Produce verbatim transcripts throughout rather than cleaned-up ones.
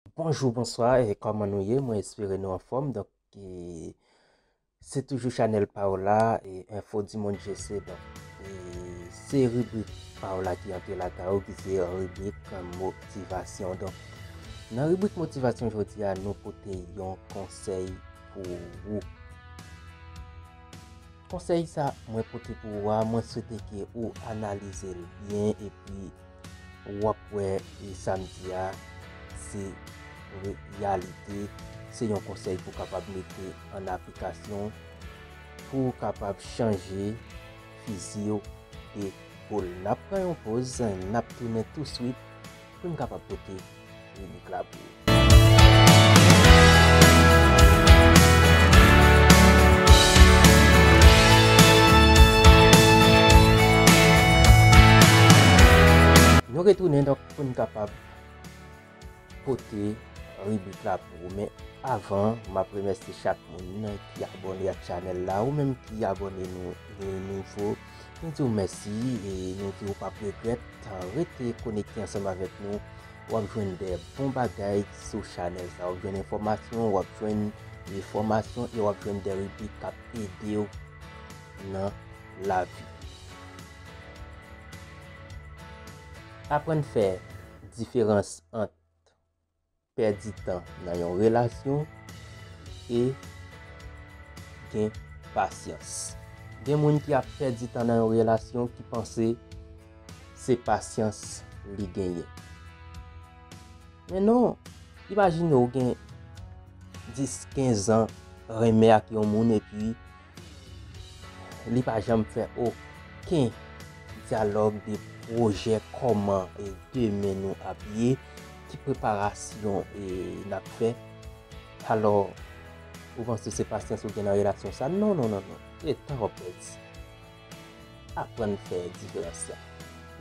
Bonjou, bonswa, e kòman nou ye? Mwen espere nou anfòm. Donk, e, se toujou chanèl pa w la, e, Info du Monde G C. Donk, e, se ribrik pa w la ki antre lakay ou, ki se ribrik motivasyon. Donk, nan ribrik motivasyon jodi a, nou pote yon konsèy pou ou. Konsèy sa mwen pote pou ou a, mwen swete ke ou analize l byen epi w ap wè, e, sa m di a se reyalite, se yon konsèy pou w kapab mete an aplikasyon, pou w kapab chanje fizi w de poul. N ap pran yon poz, n ap tounen touswit pou n kapab pote ribrik la pou ou. Nou retounen donk pou n kapab pote ribrik la pou ou. Men avan, m ap remèsye chak moun ki abòne ak chanèl la, ou menm ki abòne nou, nou nouvo, nou di w mèsi e nou di w p ap regrèt. Rete konekte ansanm avèk nou. W ap jwenn de bon bagay sou chanèl sa. W ap jwenn enfòmasyon, w ap jwenn enfòmasyon e w ap jwenn de ribrik k ap ede w nan lavi. Aprann fè diferans ant pèdi tan nan yon relasyon e gen pasyans. Gen moun ki ap pèdi tan nan yon relasyon ki panse se pasyans li genyen. Men non, imajine w gen dis, kenz an renmen ak yon moun epi li pa janm fè okenn dyalòg de pwojè kòman e demen nou ap ye, ki preparasyon e n ap fè. Alò, ou panse se pasyans ou gen nan relasyon sa? Non, non, non, non. E tan w ap pèdi. Aprann fè diferans sa.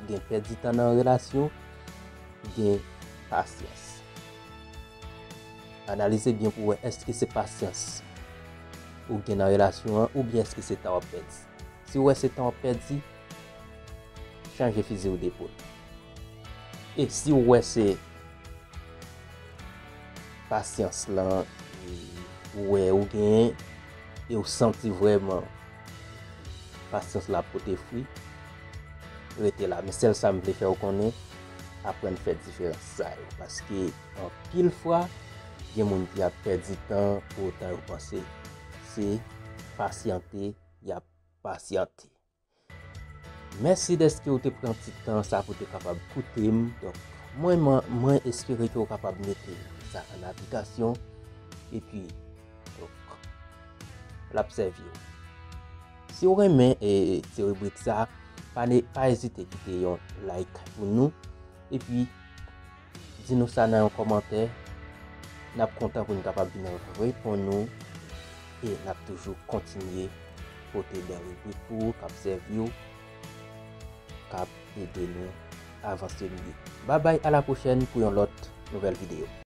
Gen pèdi tan nan relasyon, gen pasyans. Analize byen pou w wè èske se pasyans ou gen nan relasyon an oubyen èske se tan w ap pèdi. Si w wè se tan w ap pèdi, chanje fizi w de poul. E si w wè se pasyans lan, ou wè ou genyen, e ou santi vrèman pasyans la pote fwi, rete la. Men sèl sa m vle fè w konnen, aprann fè diferans sa yo. Paske anpil fwa, gen moun ki ap pèdi tan pou otan yo panse se pasyante y ap pasyante. Mèsi dèske w te pran ti tan sa pou te kapab koute m. Donk, mwen, mwen, mwen espere ke w kapab mete sa an aplikasyon. Epi, donk, l ap sèvi w. Si w renmen, e, ti ribrik sa, pa ne, pa ezite kite yon like pou nou. Epi, di nou sa nan yon kòmantè. N ap kontan pou n kapab vin reponn ou. E n ap toujou kontinye pote de ribrik pou ou k ap sèvi w, k ap ede nou avanse miye. Babay, a la pwochèn pou yon lòt nouvèl videyo.